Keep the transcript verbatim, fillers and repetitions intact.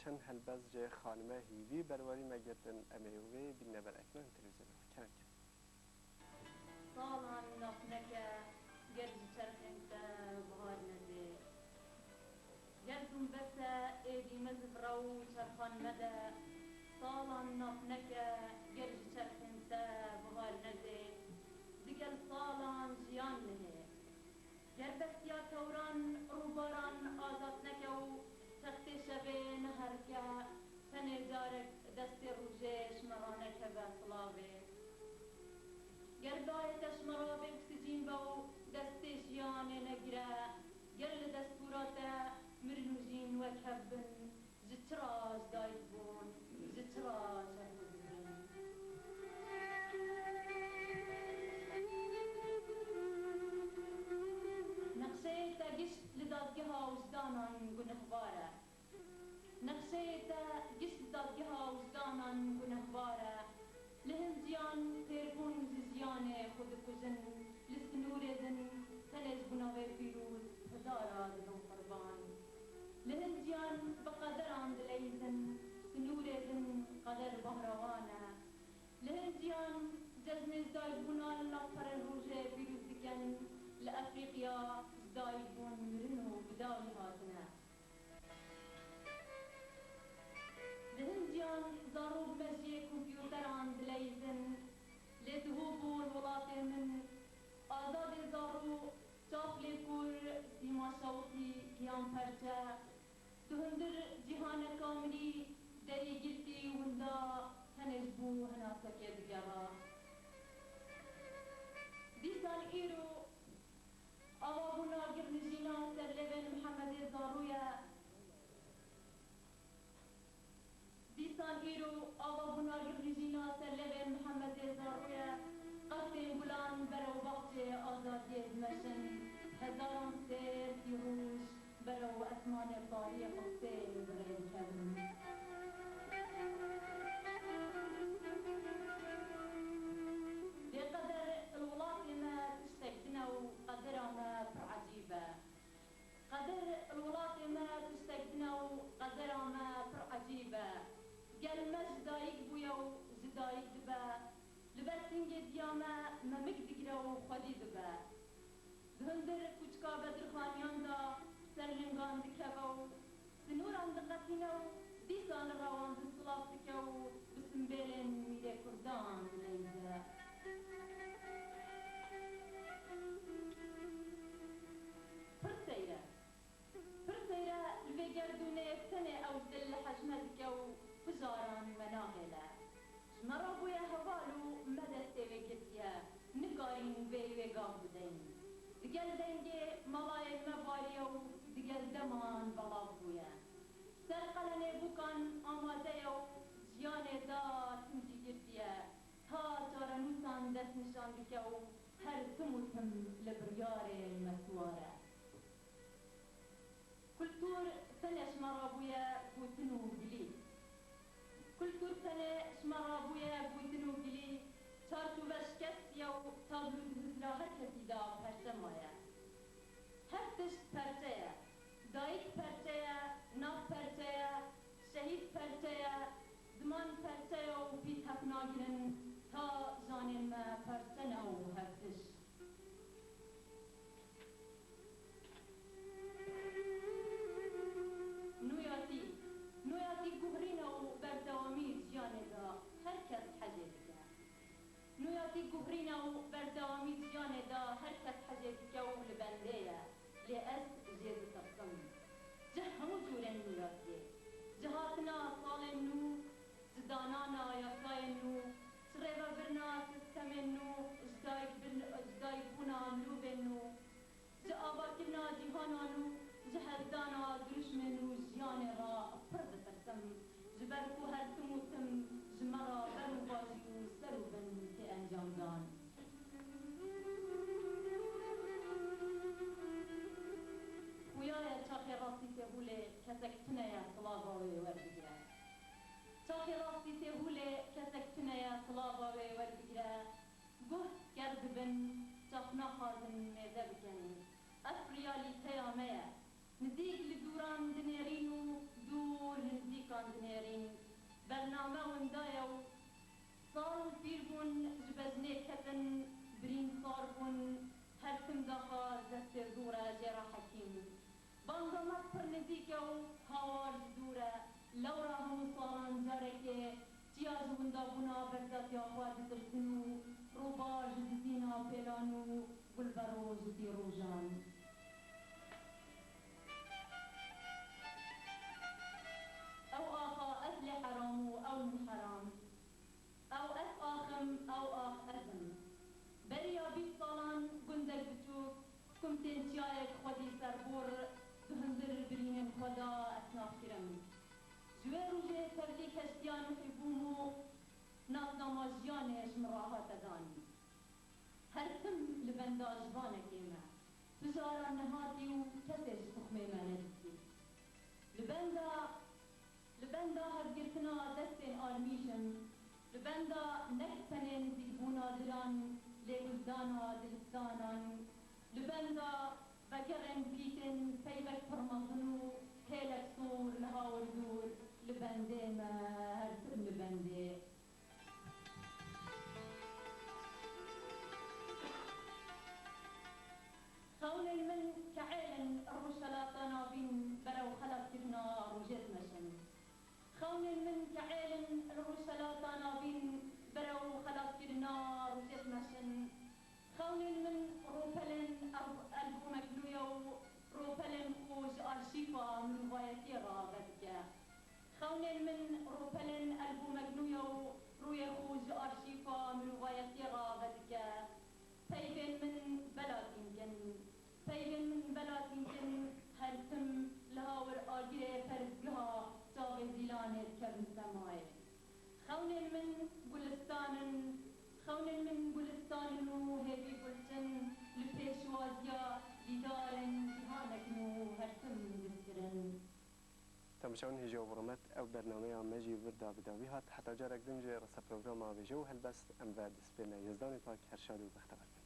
Çend helbest ji xanime Hîvî Berwarî me girtin, em ê wê bînine ber ekran televîzyona xwe. Kerem ke. Salan naf neke, ger ji çerxên te bihar nezê. Ger zûn bes e, êdî me zivra û çerxan mede. Salan naf neke, ger ji çerxên te bihar nezê. Digel salan jiyan nihê. Ger bestiya tewran rûbaran azad neke û textê şevê neherike, tenê carek destê rojê ji me ra nekeve silavê. Ger dayê te ji me ra bê oksîjîn be û destê jiyanê negire, ger li destûra te mirin û jîn wek hev bin, ji çi ra ji dayik bûn, ji çi ra ji hev dibin? Nexşeyê te gişt li dadgeha wijdanan gunehbar e. Nexşeyê te gişt li dadgeha wijdanan gunehbar e. Li hin ciyan têrbûn ji jiyanê xwe dikujin, li sinûrê din tenê ji bo navê pîroz hezara dibin qurban. Li hin ciyan bi qederan dileyîzin, sinûrê din qeder bahra wan e. Li hin ciyan cejnê ji dayikbûna li nav perên rojê pîroz dikin, li Efrîqya ji dayikbûn mirin û bi dawî hatine. Li hin ciyan zarok mejiyê kompûteran dileyîzin, lê dihû bû li welatê min azadê zarok çav lê kur, sîma şewitî, giyan perçe. Tu hundir cîhaneka mirî derî girtî winda tenê ji bo hinasekê digera. Dîsan îro avabûna girnijîna ser lêvên Mihemedê Zarû ye. Dîsan îro avabûna girnijîna ser lêvên Mihemedê Zarû ye. Qeftên gulan berew baxçê azadiyê dimeşin. Hezaran stêr, pîrûj, berew esmanê tarî Qudsê li bi rê dikevin. Lê qeder li welatê me tiştek din e û qedera me pir ecîb e. Qeder li welatê me tiştek din e û qedera me pir ecîb e. Gel me ji dayik bûye û ji dayik dibe. Li ber singê diya me memik digire û xwedî dibe. Di hundir kuçika Bedirxaniyan de ser lingan dikeve û sinûran diqetîne û dîsa li rewan di silav dike û bi simbêlên mîrê kurdan dileyze. Pir seyr e. Pir seyr e, li vê gerdûnê tenê ew dil li hej me dike û hijaran me nahêle. Ji me re bûye heval û me destê wê girtiye, nikarîn vêyî wê gav bideyin. Digel dengê melayên me bariye û digel deman belav bûye. Ser qelenê bûkan amade ye û jiyanê da tim jî girtiye. Ta çarenûsan dest nîşan dike û her tim û tim li biryarê me siwar e. Kultur tenê ji me re bûye gotin û gilî. Kultur tenê ji me re bûye gotin û gilî, çarçove şikestiye û tablo di hizra her kesî de perçe maye. Her tişt perçe ye. Dayik perçe ye, nav perçe ye, şehîd perçe ye, ziman perçe ye û pî tev nagirin, ta janên me perçe ne û her tişt. Nûyatî. Nûyatî guhrîn e û berdewamî jiyanê de her kes hecê dike. Nûyatî guhrîn e û berdewamî jiyanê de her kes hecê dike û li bendê ye. Lê ez jê ditirsim. Ji hemû cûrên nûyatiyê. Ji hatina salên nû, ji danana yasayên nû, ji rêvebirina sîstemên nû, ji dayikbirn-, ji dayikbûna mirovên nû. Ji avakirina cîhana nû, ji hezdana dirûşmên nû jiyanê re pir ditirsim, ji ber ku her tim û tim ji me re bermuvajî û ser û bin tê encamdan. Xuya ye çaxê rastî tê hûlê kesek tune ye silava wê werbigire. Çaxê rastî tê hûlê kesek tune ye silava wê werbigire. Guh ker dibin, çax naxwazin mêze bikin. Ev realîteya me ye. Nizîk li dûran dinêrîn û dûr li nizîk Pîr bûn, ji bejnê ketin, birîn sar bûn, her tim daxwaz destê zû re jê re hekîm. Banga me pir nizîk e û hawar ji dûr e. Lewra hemû salan carekê çiya ji windabûna berzatiya xwe ditirsin û rûbar ji dizîna pêlan û gulbero ji dîrojan. Ew axa ez lê heram û ew min heram. Ew ez ax im, ew ax ez im. Beriya bîst salan gundek biçûk, kumtên çiyayek xwedî serbor, bi hundir birînên xwe da esnaf kirim. Ji wê rojê tevlî keştiya Nuhê bûm û nasnama jiyanê ji min re hate dan. Her tim li benda jivanekê me, tu caran nehatî û kesê ji tuxmê me nedîtî. Li benda, li benda hevgirtina destên armîj im, li benda ne tenê nizîkbûna dilan, lê guldana dihistanan, li benda vegerên pîtên peyvek pir mezin û hêlek sor li hawir dûr, li bendê me, her tim li bendê. Xewnên min keêl in rojhelata navîn berew xelaskirina rojêt meşin. Xewnên min keêl in rojhelata navîn berew xelaskirina rojêt meşin. Xewnên min rûpelên ev-, elbûmek nû ye û rûpelên xwe ji arşîfa mirovayetiyê re vedike. Xewnên min rûpelên elbûmek nû ye û rûyê xwe ji arşîfa mirovayetiyê re vedike. Peyvên min belatîn kin. Peyvên min belatîn kin, her tim li hawir agirê perestgeha çavê Zîlanê dikevin semayê. Xewnên min gulistan in, xewnên min gulistan in û hêvî gulçin li pêşwaziya dîdarên cîhanek nû her tim diskirin. Temaşevanên hêja û bi rûmet, ew bernameya me jî vir da bi dawî hat. Heta carek din jê re ser programa Vêje û Helbest em ve dest pê me. Yezdanê pak, her şad û bextewer bin.